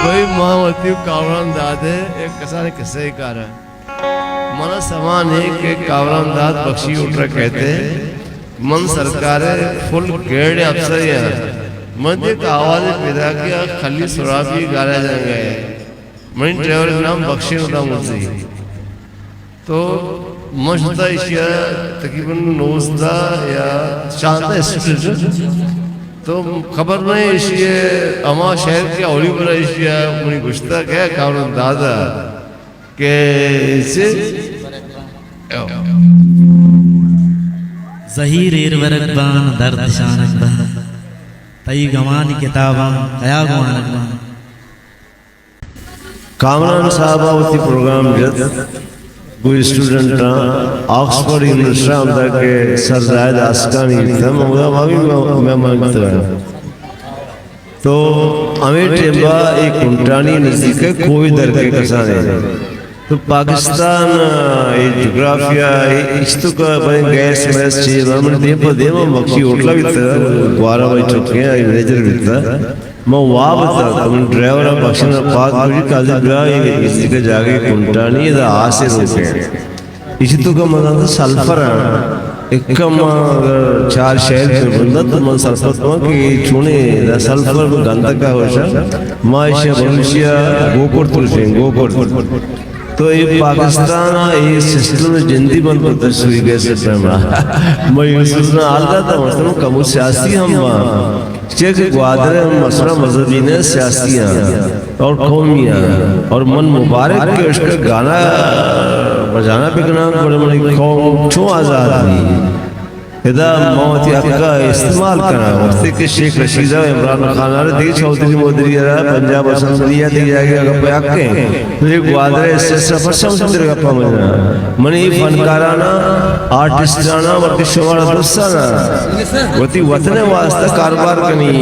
بھئی، ما وتی کامران داد ءِ یک کسانیں کسہ ءِ کارا۔ منا سما نہ اِنت کہ کامران داد بخشی ہوٹل ءَ کئیت۔ من سرکار ءِ فل گریڈ افسرے آں۔ من یک آوازے پیداک اِنت، خلیل سرابی گانا جنگ ءَ۔ منی ڈرائیور ءِ نام بخشی ہوٹل مرزی۔ تو من شتا ایشی ءَ تقریباً نوزدہ یا چاردہ اسٹوڈنٹ۔ تو خبر نہ ایشی ءَ ہما شہر کہ اولی برا ایشی ءَ منی گوشتا کہ کامران داد ءَ کہ ایشی زہیر ایر ورگ بان، درد شانگ بان، تئی گمانی کتاباں کیا گوانگ بان۔ کامران صاحب ءَ وتی پروگرام جت، گوں اسٹوڈنٹاں آکسفورڈ یونیورسٹی ءَ ہمدا کہ سر زاہد آسکانی بیتگ، من گوشت ما بھی مہمان بیتگ۔ تو ہمے ٹیم ءَ اے کنٹانی نزیک ءَ کوہ درکے کسانے۔ تو پاکستان ءِ اے جغرافیہ، اے اشتک ءَ بلے گیس میس چیز، من دیم پہ دیم ءَ مکشی ہوٹل ءَ بیتگ، گوارا بھائی چکے آئی منیجر بیتگ۔ من واب اتاں، من ڈرائیور ءَ بخشن ءَ پاد گوشی، قاضی بیا، اے نزیک ءَ جاگہے کنٹانی، ادا آسے روکیں۔ ایشی تو کہ من زانت سلفر آں، اکا ما اگر چار شہر پہ بندت تو من سرپد باں کہ اے چونے دا سلفر گندکا ہوشا، ما ایشی بلوچی ءَ گوکرت گوشیں، گوکرت۔ تو اے پاکستان ءَ اے سسٹم جندی بند کرتگ سوئی گیس سسٹم ءَ۔ من یوسف نا حال داتا، مثلاً کمو سیاسی ہم باں۔ چیا کہ گوادر ءِ ہم مسئلہ مذہبی نہ، سیاسی آں اور قومی آں۔ اور من مبارک کہ اشکا گانا بجانا بکناں، گڑا منی قوم چوں آزاد بی؟ ادا ما وتی حق ءَ استعمال کناں۔ وقتی کہ شیخ رشید ءَ عمران خان ءَ دگہ چوہدری مودری ءَ را پنجاب اسمبلی ءَ دگہ جاگہ ءَ گپ ءَ حق ایں، تو اے گوادر ءِ ایس ایس ءَ پرچا وتی در گپاں مجناں؟ منی فنکاراناں، آرٹسٹاناں، بلکہ شمارا درستاناں وتی وطن ءِ واستہ کاروبار کنی۔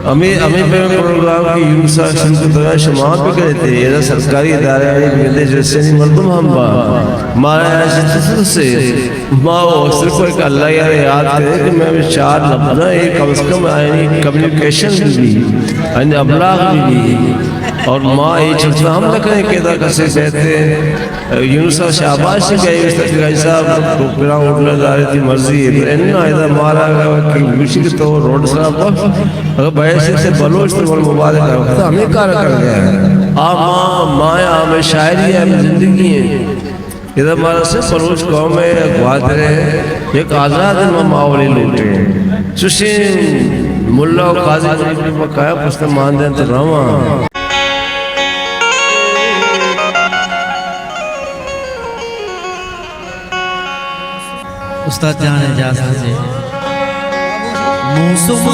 ہمے، ہمے پیم پروگرام کہ یونس ءَ شروع کتگ ءَ شما بہ کن ات، ادا سرکاری ادارہ آنی بگندے جرسینی مردم ہم با۔ مارا ایشی ترس سے، ما وہ صرف ایک اللہ یار یاد کرے کہ میں ہمیں چار لفظ اے کم از کم آئینی کمیونیکیشن بھی، آئینی ابلاغ بھی، اور ما یہ چیز ہم نہ کریں کہ ادا کسے بیٹھے یونس ءَ شاباش کہ اے استاد گائی صاحب تو پھرا ہوٹل دارے تئی مرضی ہے، تو انا ادا مارا گا کہ گوشی کہ تو روڈ سرا بخش، اگر بحیثیت بلوچ تو بڑا مبارک ہے، تو ہمیں کار کر گیا ہے۔ آ ماں، ماں ہمیں شاعری ہے، ہمیں زندگی ہے۔ ادا مارا سے بلوچ قوم ہے، گوادر ہے، یک آزاد ما ماحولی لوٹے۔ چوشیں ملا و قاضی بقایا پشت مان دیں تو رواں۔ استاد جان اجازت دے۔ موسم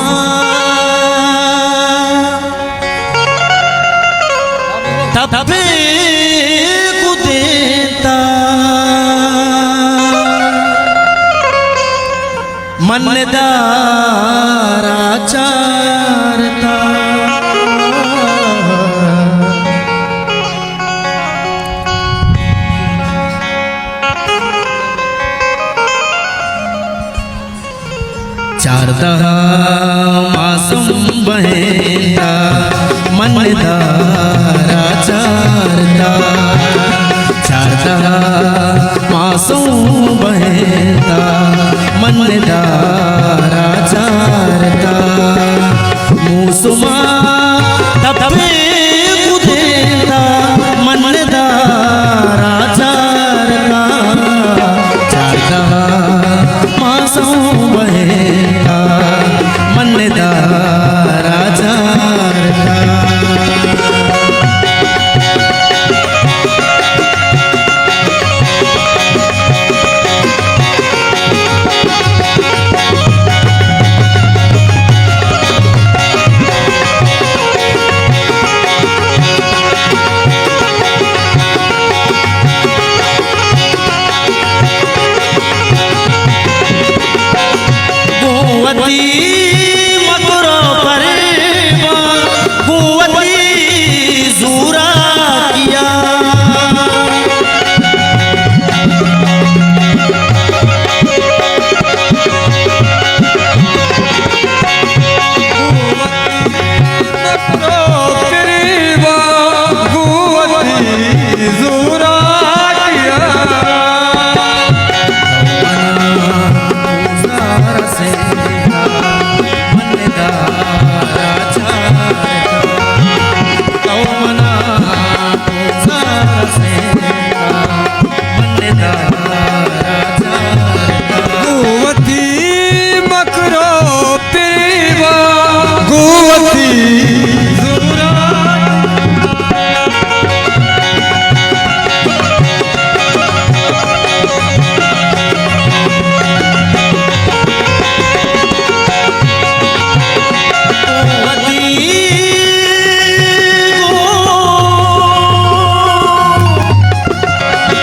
تپے کو دیتا، من دارا چارتا۔ چاردہ معصوم بہنتا، من دارا چارتا۔ چاردہ معصوم بہنتا، من دارا چارتا۔ موسما تپے کو دیتا، من دارا چارتا۔ چاردہ معصوم بہنتا، من دارا چارتا۔ مکرو پریوا گوتی زوراکیا، زار سے من دارا چارتا، تو منا زار سے من دارا چارتا۔ گوتی مکرو پریوا گوتی زورا۔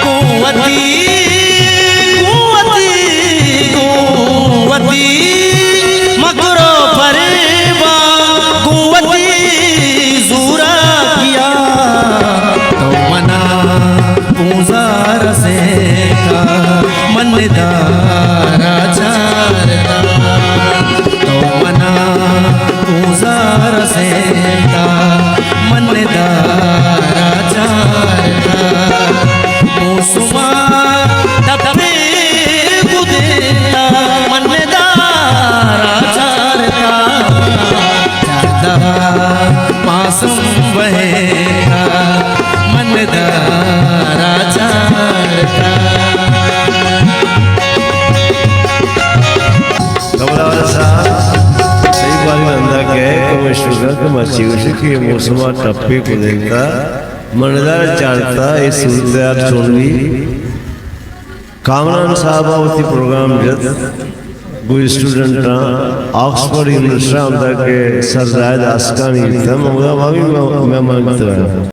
گوں وتی، گوں وتی، گوں وتی مکرو پریبا، گوں وتی زوراکیا، تو منا پونزا رسینتا، من دارا چارتا، تو منا پونزا رسینتا، من دارا چارتا۔ موسما ٹپے گدینتا، من دارا چارتا۔ چارتا ماسم بہینتا، من دارا چارتا۔ کمالدار صاحب، صحیح باری ہندا کہ کم اشتگا کہ ما چی گوشی کہ موسما ٹپے گدینتا، من دارا چارتا، اے صورتحال چون بی۔ کامران صاحب ء وتی پروگرام جت، گوں اسٹوڈنٹاں آکسفورڈ یونیورسٹی ء ہمدا کہ سر زاہد آسکانی بیتگ، ہمدا ما بھی مہ-، مہمان بیتگ۔